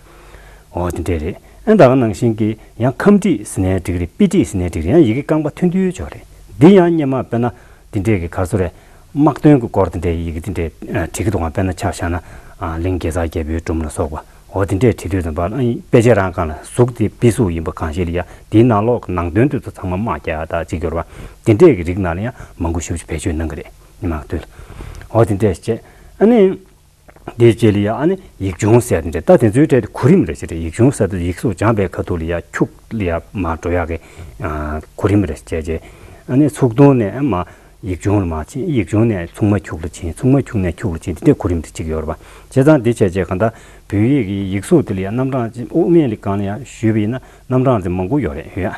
འོ་དེ་འདྲས་རེད། ཨ་ད་ག་ནང་བཞིན་གྱི་ཡང་ཁམས་བྲིས་ཟེར་ནའི་འགྲིག་རེད། པིས་བྲིས་ཟེར་ནའི་འགྲིག་རེད། ཡང་ཡི་གེ་རྐང་པ་ཐུང་ཐུང་ཅིག་ཡོད་རེད། འདི་ཡང་སྔོན་མ་དཔེར་ན་དེ་འདྲས་ཀྱི་ག་རེ་ཟེར་རེད། དམག་དོན་གྱི་སྐོར་དེ་འདྲས་ཡི་གེ་དེ་འདྲས་ཨ་བྲིས་ཀྱི་འདུག་ག་དཔེར་ན་ཆ་བཞག་ན་ཨ་གླིང་གེ་སར་རྒྱལ་པོའི་སྒྲུང་ལ་སོགས་པ། འོ་དེ་འདྲས་བྲིས་དུས་ཙམ་པ་ལ་ཨ་དཔེ་ཆ་རང་སྒང་ལ་གཟུགས་དེ་པིས་གཟུགས་ཡིན་པ་གང་ཞིག་ལ་ཡ་དེའི་ནང་ལོགས་ཀྱི་ནང་དོན་དེ་ཚོ་ཚང་མ་དམག་རྒྱག་ཡ་ད་ཅིག་ཡོད་རེད་པ། དེ་འདྲས་ཀྱི་རིགས་ནང་ལ་ཡང་མང་པོ་ཞེ་པོ་ཅིག་བེད་སྤྱོད་གནང་གི་རེད། སྔོན་མ་དུས་ལ། འོ་དེ་འདྲས་བྱས། ཨ་ནི་དེའི་རྗེས་ལ་ཡ་ཨ་ནི་ཡིག་ཆུང་ཟེར་དེ་འདྲས། ད་དེ་ཚོའི་གྲས་དེ་གོ་རིམ་རེ་བྱས་རེད། ཡིག་ཆུང་ཟེར་དུས་ཡིག་གཟུགས་སྦྱངས་པའི་ཁ་ཐུག་ལ་ཡ་འཁྱུག་ལ་ཡ་མར་འགྲོ་ཡག་གི་ཨ་གོ་རིམ་རེ་བྱས་བྱས། ཨ་ནི་ཚུགས་ཐུང་ནས་ཨ་མར་ཡིག་ཆུང་ལ་མར་ཕྱིན། ཡིག་ཆུང་ནས་ཚུགས་མ་འཁྱུག་ལ་ཕྱིན། ཚུགས་མ་འཁྱུག་ནས་འཁྱུག་ལ་ཕྱིན། དེ་འདྲའི་གོ་རིམ་དེ་གཅིག་ཡོད་རེད་པ། བྱས་ཙང་འདི་བྱས་བྱས་གང་ལྟར་བོད་ཡིག་གི་ཡིག་གཟུགས་དེ་ལ་ཡ་རྣམ་གྲངས་ཅིག་དབུ་མེད་ལ་སྒང་ལ་ཡ་ཞུས་པ་ཡིན་ན་རྣམ་གྲངས་ཅིག་མང་པོ་ཡོད་རེད་ཡོད།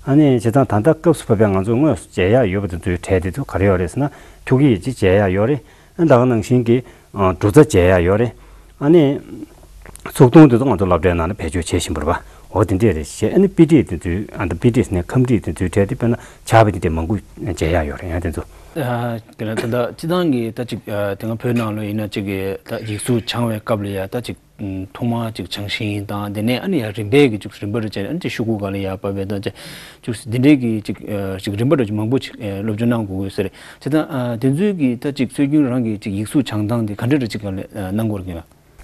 ཨ་ནི་བྱས་ཙང་ད་ལྟ་སྐབས་སུ་བབས་པའི་ང་ཚོས་དངོས་སུ་མཇལ་ཡག་ཡོད་པ་དེ་ཚོའི་གྲས་དེ་ཚོ་ག་རེ་ཡོད་རེད་ཟེར་ན། འཁྱུག་ཡིག་ཅིག་མཇལ་ཡག་ཡོད་རེད། ཨ་ད་ག་ནང་བཞིན་གྱི་ཨ་འབྲུ་ཚ་མཇལ་ཡག་ཡོད་རེད། ཨ་ནི་ཚུགས་ཐུང་དེ་ཚོ་ང་ཚོ་སློབ་གྲྭའི་ནང་ལ་བེད་སྤྱོད་བྱེད་བཞིན་པ་རེད་པ། འོ་དེ་འདྲས་རེད་བྱས། ཨ་ནི་པིས་བྲིས་དེ་ཚོའི་ཨ་ད་པིས་བྲིས་ཟེར་ནའི་ཁམས་བྲིས་དེ་ཚོའི་གྲས་དེ་དཔེར་ན་ཕྱག་དཔེ་དེ་འདྲས་མང་པོ་མཇལ་ཡག་ཡོད་རེད། ཡང་དེ་ཚོ། ཨ་དེ་ལ་ད་ལྟ་སྤྱིར་བཏང་གི་ད་ཅིག་ཨ་དེ་སྔ་བོད་ནང་ལོགས་ཡིན་ན་ཅིག་གི་ད་ཡིག་གཟུགས་སྦྱང་བའི་སྐབས་ལ་ཡ་ད་ཅིག་ཨ་ཐོག་མར་ཅིག་བྱང་ཤིང་དང་། དེ་ནས་ཨ་ནི་ཡ་རིམ་པས་ཀྱི་ཅིག་རིམ་པ་རེ་བྱས་ནས་ཨ་ནི་དེ་ཤོག་གུ་སྒང་ལ་ཡ་བབས་པའི་ད་ཅིག་ཅིག་འདི་འདྲས་ཀྱི་ཅིག་ཨ་ཅིག་རིམ་པ་རེ་ཅིག་མང་པོ་ཅིག་ཨ་སློབ་སྦྱོང་གནང་དགོས་ཀྱི་ཡོད་ས་རེད། བྱས་ཙང་ཨ་དེ་ཚོའི་གི་ད་ཅིག་སྲོལ་རྒྱུན་རང་གི་ཅིག་ཡིག་གཟུགས་སྦྱང་སྟངས་དེ་ག་འདྲ་རེ་ཅིག་སྒང་ལ་ཨ་གནང་དགོས་རེད་ཀྱི་ལ།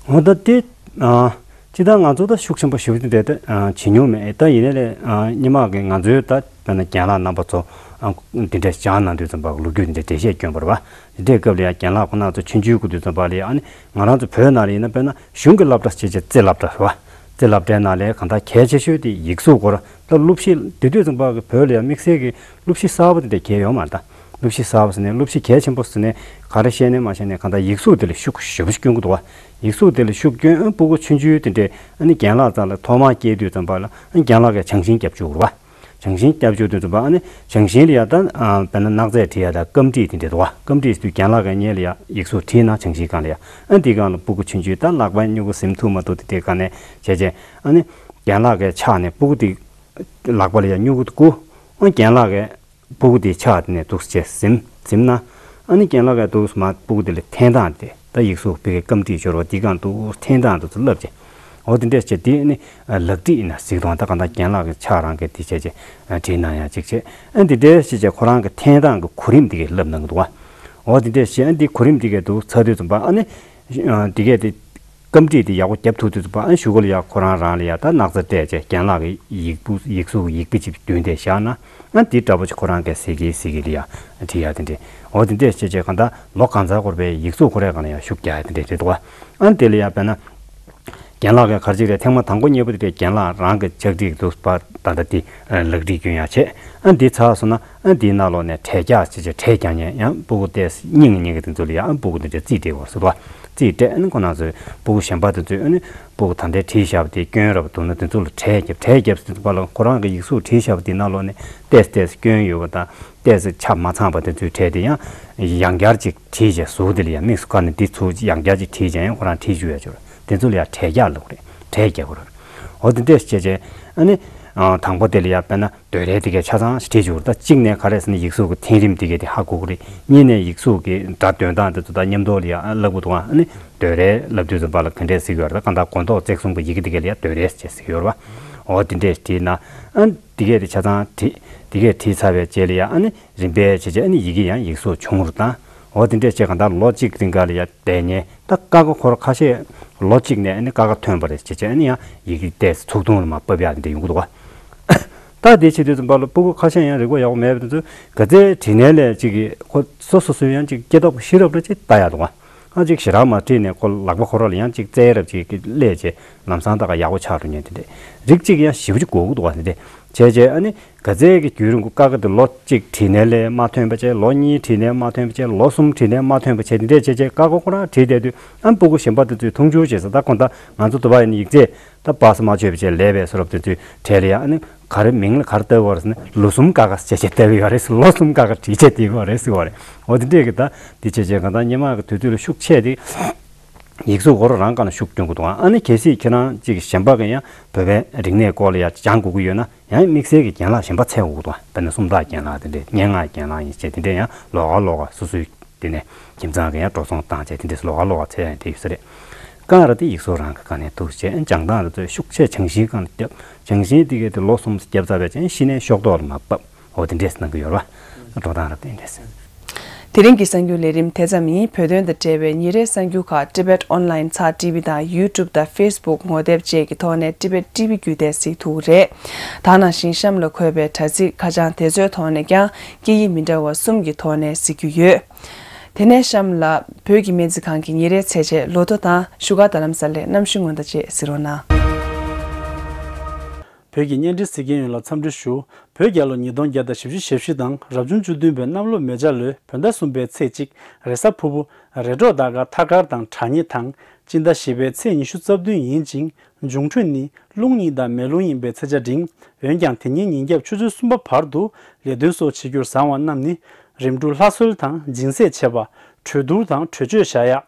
འོ་ད་དེ་ཨ་སྤྱིར་བཏང་ང་ཚོ་ད་ཤུགས་ཆེན་པོ་ཞེ་པོ་དེ་འདྲ་ད་ཨ་བྱེད་མྱོང་མེད། ད་ཡིན་ནའི་ལས་ཨ་སྔོན་མ་གི་ང་ཚོའི་ད་དཔེར་ན་རྒན་ལགས་རྣམ་པ་ཚོ་ཨ་འདི་འདྲ་སྦྱངས་གནང་དུས་ཙམ་པ་ལོ་རྒྱུས་འདི་འདྲ་འགྲེལ་བཤད་སྐྱོན་པ་རེད་པ། འདི་འདྲའི་སྐབས་ལ་ཡང་རྒན་ལགས་ཁོང་རྣམ་ཚོ་ཆུང་ཆུང་གི་དུས་ཙམ་པ་ལ་ཡང་ཨ་ནི་ང་རང་ཚོ་བོད་ནང་ལ་ཡིན་ན་དཔེར་ན་གཞུང་གི་སློབ་གྲྭ་ཞེས་བྱ་རྩེ་སློབ་གྲྭ་རེད་པ། རྩེ་སློབ་གྲྭའི་ནང་ལ་གང་ལྟར་གལ་ཆེ་ཤོས་དེ་ཡིག་གཟུགས་སྐོར། ད་སློབ་གཞི་དེ་དུས་ཙམ་པ་གི་བོད་ལ་ཡང་དམིགས་བསལ་གྱི་སློབ་གཞི་གསར་པ་དེ་འདྲ་གལ་ཡོད་མ་རེད་ད། སློབ་གཞི་གསར་པ་ཟེར་ནས་སློབ་གཞི་གལ་ཆེན་པོ་ཟེར་ནས་ག་རེ་བཤད་ནས་མ་བཤད་ནས་གང་ལྟར་ཡིག་གཟུགས་དེ་ལ་ཤུགས་ཞེ་པོ་ཞིག་སྐྱོན་གྱི་འདུག་པ། ཡིག་གཟུགས་དེ་ལ་ཤུགས་སྐྱོན། ཨ་སྤུ་གུ་ཆུང་ཆུང་དེ་འདྲས་ཨ་ནི་རྒན་ལགས་རྩ་ལ་ཐོག་མར་སྐྱེལ་དུས་ཙམ་པ་ལ་ཨ་རྒན་ལགས་ཀྱིས་བྱང་ཤིང་བརྒྱབ་བཅུག་རེད་པ། བྱང་ཤིང་བརྒྱབ་བཅུག་དུས་ཙམ་པ་ཨ་ནི་བྱང་ཤིང་ལ་ཡ་ད་ཨ་དཔེར་ན་སྣག་ཚས་བྲིས་ཡ་ད་སྐམ་བྲིས་དེ་འདྲས་འདུག་པ། སྐམ་བྲིས་དུས་རྒན་ལགས་ཀྱིས་སྔོན་ལ་ཡ་ཡིག་གཟུགས་བྲིས་ན་བྱང་ཤིང་སྒང་ལ་ཡ། ཨ་འདི་སྒང་ལ་སྤུ་གུ་ཆུང་ཆུང་ད་ལག་པ་སྨྱུ་གུ་ཟིམ་ཐུབ་མ་ཐུབ་དེ་འདྲས་སྒང་ནས་བྱས་བྱས་ཨ་ནི་རྒན་ལགས་ཀྱི་ཕྱག་ནས་སྤུ་གུ་དེ་ལག་པ་ལ་ཡ་སྨྱུ་གུ་དེ་བསྐུ། ཨ་རྒན་ལགས་ཀྱིས་སྤུ་གུ་དེའི་ཕྱག་དེ་ནས་འདུག་སེ་བྱས་ཟིམ་ཟིམ་ན། ཨ་ནི་རྒན་ལགས་ཀྱིས་འདུག་སེ་མར་སྤུ་གུ་དེ་ལ་འཐེན་སྟངས་དེ་ད་ཡིག་གཟུགས་ཕ་གིའི་སྐམ་བྲིས་སྦྱོར་བ་འདི་སྒང་འདུག་སེ་འཐེན་སྟངས་འདུག་སེ་བསླབ་བྱས། འོ་དེ་འདྲས་བྱས་དེ་ནི་ལག་བྲིས་ཡིན་ན་གཟིགས་དང་། ད་གང་ལྟར་རྒན་ལགས་ཀྱི་ཕྱག་རང་གི་དེ་བྱས་བྱས་བྲིས་གནང་ཡ་ཅིག་བྱས། ཨ་འདི་འདྲས་བྱས་བྱས་ཁོ་རང་གི་འཐེན་སྟངས་ཀྱི་གོ་རིམ་དེ་གས་ལབ་གནང་གི་འདུག་བ། འོ་དེ་འདྲས་བྱས་ཨ་འདི་གོ་རིམ་དེ་གས་འདུག་ཚར་དུས་ཙམ་པ་ཨ་ནི་དེ་གས་དེ་སྐམ་བྲིས་དེ་ཡག་པོ་བརྒྱབ་ཐུབ་དུས་ཙམ་པ་ཨ་གཞུག་གུ་ལ་ཡ་ཁོ་རང་རང་ལ་ཡ་ད་སྣག་ཚ་སྤྲད་བྱས་རྒན་ལགས་ཀྱི་ཡིག་སྤུ་ཡིག་གཟུགས་ཡིག་དཔེ་ཅིག་བསྟུན་ཏེ་བཞག་ན། ཨ་འདི་འདྲ་པོ་ཅིག་ཁོ་རང་གིས་གཟིགས་ཀྱི་གཟིགས་ཀྱི་ལ་ཡ་བྲིས་ཡ་དེ་འདྲས། འོ་དེ་འདྲས་བྱས་བྱས་གང་ལྟར་ལོ་གང་ཚར་འཁོར་བའི་ཡིག་གཟུགས་ཁོ་རའི་སྒང་ལ་ཡ་ཤུགས་རྒྱག་ཡ་དེ་འདྲས་རེད་འདུག་བ། ཨ་དེ་ལ་ཡ་དཔེར་ན། རྒན་ལགས་ཀྱིས་ག་རེ་ཅིག་རེད། ཐེངས་མ་དང་པོ་གཉིས་པ་དེ་རེད། རྒན་ལགས་རང་གི་ཕྱག་བྲིས་འདུག་པ་ད་ལྟ་དེ་ལག་བྲིས་སྐྱོན་ཡ་བྱས། ཨ་འདི་ཚར་སོང་ན་ཨ་འདིའི་ནང་ལོགས་ནས་གྲས་རྒྱག་བྱས་བྱས་གྲས་རྒྱག་མཁན་ཡང་སྤུ་གུ་ཏོག་ཙམ་སྙིང་སྙིང་གི་དེ་ཚོ་ལ་ཡང་ཨ་སྤུ་གུ་དེ་འདྲ་རྩིས་སྤྲད་དགོས་སོ། རྩིས་སྤྲད་ཨ་ནི་ཁོ་རང་ཚོས་སྤུ་གུ་གཞན་པ་དེ་ཚོས་ཨ་ནི་སྤུ་གུ་ད་ལྟའི་བྲིས་བཞག་པ་དེ་སྐྱོན་རབ་འདུག་ན་དེ་ཚོ་ལ་གྲས་རྒྱབ། གྲས་རྒྱབ་ཟེར་དུས་ཙམ་པ་ལ་ཁོ་རང་གི་ཡིག་གཟུགས་བྲིས་བཞག་པ་དེའི་ནང་ལོགས་ནས་ཏོག་ཙམ་ཏོག་ཙམ་སྐྱོན་ཡོད་པ་དང་། ཏོག་ཙམ་ཆ་མ་ཚང་བ་དེ་ཚོའི་གྲས་དེ་ཡང་ཡང་བསྐྱར་ཅིག་བྲིས་བྱས་གཟུགས་དེ་ལ་ཡང་དམིགས་སུ་བཀར་ནས་འདི་ཚོ་ཡང་བསྐྱར་ཅིག་བྲིས་བྱས་ཡང་ཁོ་རང་བྲིས་བཅུག་ཡ་ཅིག་ཡོད་རེད། དེ་ཚོ་ལ་ཡང་གྲས་རྒྱག་ལབ་དགོས་རེད། གྲས་རྒྱག་དགོས་རེད། འོ་དེ་འདྲས་བྱས་བྱས་ཨ་ནི་དང་པོ་དེ་ལ་ཡང་དཔེར་ན་འདོད་རེས་དེ་གས་ཆ་ཚང་ཞིག་བྲིས་བཅུག་རེད། ད་གཅིག་ནས་ག་རེ་ཟེར་ན་ཡིག་གཟུགས་ཀྱི་འཐེན་རིམ་དེ་གས་དེ་ཧ་གོ་གི་རེད། གཉིས་ནས་ཡིག་གཟུགས་ཀྱི་སྒྲ་འདོན་སྟངས་དེ་ཚོ་ད་མཉམ་དུ་ལ་ཡང་ཨ་ལབ་དགོས་འདུག་ཨ་ནི་འདོད་རེས་ལབ་དུས་ཙམ་པ་ལ་ག་འདྲས་ཟེར་གྱི་ཡོད་རེད། ད་གང་ལྟར་མགོ་འདོགས་བརྩེགས་གསུམ་གྱི་ཡི་གེ་དེ་གས་ལ་ཡང་འདོད་རེས་ཅེས་ཟེར་གྱི་ཡོད་རེད་པ། འོ་དེ་འདྲས་བྲིས་ན་ཨ། འདི་གས་དེ་ཆ་ཚང་བྲིས། འདི་གས་བྲིས་ཚར་བའི་རྗེས་ལ་ཡང་ཨ་ནི་རིམ་པས་བྱས་བྱས་ཨ་ནི་ཡི་གེ་ཡང་ཡིག་གཟུགས་ཆུང་རུ་བཏང་། འོ་དེ་འདྲས་བྱས་གང་ལྟར་ལོ་གཅིག་རིང་ག་ལ་ཡང་བསྡད་མཁན་ད་ཀ་ཁ་ཁོ་ར་ཁ་ཤས་ལོ་གཅིག་ནས་ཨ་ནི་ཀ་ཁ་ཐོན་པ་རེད་བྱས་བྱས་ཨ་ནི་ཡང་ཡི་གེ་ཏོག་ཙམ་ཚུགས་ཐུང་ལ་མར་ཕབ་ཡག་དེ་འདྲ་ཡོང་གི་འདུག་ག་ད་དེ་བྱེད་དུས་ཙམ་པ་ལ་སྤུ་གུ་ཁ་ཤས་ཡང་རིག་པ་ཡག་པོ་མེད་པ་དེ་ཚོས་ག་ཚད་བྲིས་ནའི་ལས་གཅིག་གིས་ཁོ་སོ་སོ་སོའི་ཡང་གཅིག་སྐྱེ་སྟོབས་ཤེས་རབ་འདྲ་ཅིག་ལྟ་ཡག་འདུག་ག་ཨ་ཅིག་ཞེ་དྲག་མ་བྲིས་ནས་ཁོ་ལག་པ་ཁོ་ར་ལ་ཡང་ཅིག་བཙལ་རབས་ཅིག་གི་སླེབས་བྱས་ལམ་སང་ད་ག་ཡག་པོ་ཆགས་འགྲོ་མཁན་དེ་འདྲས་རིགས་གཅིག་ཡང་ཞེ་པོ་ཅིག་དགོས་ཀྱི་འདུག་བ། དེ་འདྲས་བྱས་བྱས་ཨ་ནི་ག་ཚད་ཀྱི་རྒྱུན་རིང་པོ་ཀ་ཁ་དེ་ལོ་གཅིག་བྲིས་ནའི་ལས་མ་ཐོན་པ་བྱས། ལོ་གཉིས་བྲིས་ནའི་མ་ཐོན་པ་བྱས། ལོ་གསུམ་བྲིས་ནའི་མ་ཐོན་པ་བྱས། དེ་འདྲས་བྱས་བྱས་ཀ་ཁ་ཁོ་རང་བྲིས་བསྡད་དུས་ཨ་ནི་སྤུ་གུ་གཞན་པ་དེ་ཚོས་མཐོང་ཆུང་བྱས་ས། ད་ཁོ་ད་ང་ཚོ་དུ་བ་ཡིན་ཡིག་ཚད་ད་པ་སེ་མ་ཆོད་པ་བྱས་ལས་པའི་བཟོ་འདྲ་དེ་ཚོའི་གྲས་ལ་ཡང་ཨ་ནི། ག་རེ་མིང་ལ་ག་རེ་བཏགས་ཡོད་རེད་ཟེར་ན་ལོ་གསུམ་ཀ་ཁ་ཟེར་བྱས་བཏགས་ཡོད་རེད། ལོ་གསུམ་ཀ་ཁ་བྲིས་བྱས་བསྡད་ཡོད་རེད་ཟེར་བ་རེད། འོ་དེ་འདྲས་ཀྱི་ད་དེ་བྱས་བྱས་གང་ལྟར་སྔོན་མ་གི་དུས་ཚོད་ལ་ཤུགས་ཆེ་སྟེ་ཡིག་གཟུགས་ཁོ་རང་རང་སྒང་ལ་ཤུགས་སྐྱོན་དགོས་འདུག་ཨ་ནི་གལ་སྲིད་ཁྱེད་རང་གཅིག་གཞན་པ་གི་ཡང་བོད་པའི་རིག་གནས་སྐོར་ལ་ཡང་སྦྱང་དགོས་ཀྱི་ཡོད་ན་ཡང་དམིགས་བསལ་གྱི་རྒན་ལགས་གཞན་པ་འཚོལ་དགོས་འདུག་དཔེར་ན་སུམ་རྟགས་རྒན་ལགས་དེ་འདྲས་སྙན་ངག་རྒན་ལགས་ཡིན་བྱས་དེ་འདྲས་ཡང་ལོགས་ཀ་ལོགས་ཀ་སོ་སོའི། དེ་ནས་ཁྱིམ་ཚང་གི་ཡང་འགྲོ་སོང་བཏང་བྱས་དེ་འདྲས་ལོགས་ཀ་ལོགས་ཀ་འཚོལ་ཡ་དེ་ཡོད་ས་རེད། གང་ར་དེ་ཡིག་གཟུགས་རང་གི་སྒང་ནས་འདུག་བྱས་སྦྱང་སྟངས་ར་ཚོས་ཤུགས་ཆེ་སྦྱང་ཤིང་སྒང་ལ་བརྒྱབ། སྦྱང་ཤིང་དེ་གས་དེ་ལོ་གསུམ་བརྒྱབ་ཚར་བའི་རྗེས་ཤི་ནས་ཤོག་ཐོག་ལ་མར་ཕབ། འོ་དེ་འདྲས་གནང་གི་ཡོད་རེད་པ། འགྲོ་སྟངས་ར་དེ་འདྲས། དེ་རིང་གི་གསར་འགྱུར་ལས་རིམ་དེ་ཙམ་ཡིན། བོད་དོན་དང་འབྲེལ་བའི་ཉིན་རེའི་གསར་འགྱུར་ཁག་Tibet Online ཚར་ཊི་ཝི་དང་YouTube དང་Facebook ངོ་དེབ་བཅས་ཀྱི་ཐོག་ནས་Tibet ཊི་ཝི་བརྒྱུད་དེ་གཟིགས་ཐུབ་ཀྱི་རེད། ད་ནང་བཞིན་གཤམ་ལ་འཁོད་པའི་དྲ་ཚིགས་ཁ་བྱང་དེ་ཚོའི་ཐོག་ནས་ཀྱང་སྐད་ཡིག་མི་འདྲ་བ་གསུམ་གྱི་ཐོག་ནས་གཟིགས་རྒྱུ་ཡོད། དེ་ནས་གཤམ་ལ་བོད་ཀྱི་སྨན་རྩིས་ཁང་གི་ཉིན་རེའི་ཚེས་ཆད་ལོ་ཐོ་དང་བཞུགས་སྒར་རྡ་རམ་ས་ལའི་གནམ་གཤིས་སྔོན་བརྡ་བཅས་གཟིགས་རོགས་གནང་། བོད་ཀྱི་བརྙན་འཕྲིན་གཟིགས་མཁན་ཡོངས་ལ་འཚམས་འདྲི་ཞུ། བོད་རྒྱལ་ལོ་ཉིས་སྟོང་བརྒྱ་དང་བཞི་བཅུ་ཞེ་བཞི་དང་རབ་བྱུང་བཅུ་བདུན་པའི་གནམ་ལོ་མེ་བྱ་ལོའི་བོད་ཟླ་གསུམ་པའི་ཚེས་གཅིག་རེས་གཟའ་ཕུར་བུ་རེས་འགྲོགས་ཟླ་སྐར་ཐ་སྐར་དང་དྲ་ཉེ་དང་སྤྱི་ཟླ་བཞི་པའི་ཚེས་ཉི་ཤུ་རྩ་བདུན་ཡིན་ཅིང་། འབྱུང་འཕྲོད་ནི་རླུང་ཉིན་དང་མེ་རླུང་ཡིན་པའི་ཚེས་ཆ་འབྲིང་། འོན་ཀྱང་དེ་ཉིན་ཉིན་རྒྱབ་ཆུ་ཚོད་གསུམ་པ་བར་དུ་ལས་དོན་སོགས་བྱེད་རྒྱུར་བཟང་བ་རྣམས་ནི། རིམ་གྲོ་ལྷ་གསོལ་དང་སྦྱིན་སྲེག་བྱེད་པ། གྲོས་བསྡུར་དང་གྲོས་ཆོད་བཞག་ཡག་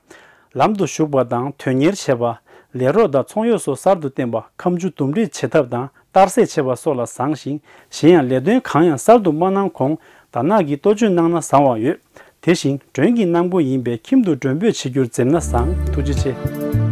ལམ་དུ་ཞུགས་པ་དང་དོན་གཉེར་བྱེད་པ། ལས་རོགས་དང་ཚོང་གཡོག་སོགས་གསར་དུ་བསྟེན་པ། ཁ་མཆུ་འདུམ་འགྲིག་བྱེད་ཐབས་དང་གཏར་སྲེག་བྱེད་པ་སོགས་ལ་བཟང་ཞིང་། གཞན་ཡང་ལས་དོན་གང་ཡང་གསར་དུ་མ་གནང་གོང་དར་ནག་གི་གཏོ་བཅོས་གནང་ན་བཟང་བ་ཡོད། དེ་བཞིན་མགྲོན་གྱི་གནང་སྒོ་ཡིན་པས་ཁྱིམ་དུ་མགྲོན་འབོད་བྱེད་རྒྱུར་འཛེམ་ན་བཟང་། ཐུགས་རྗེ་ཆེ།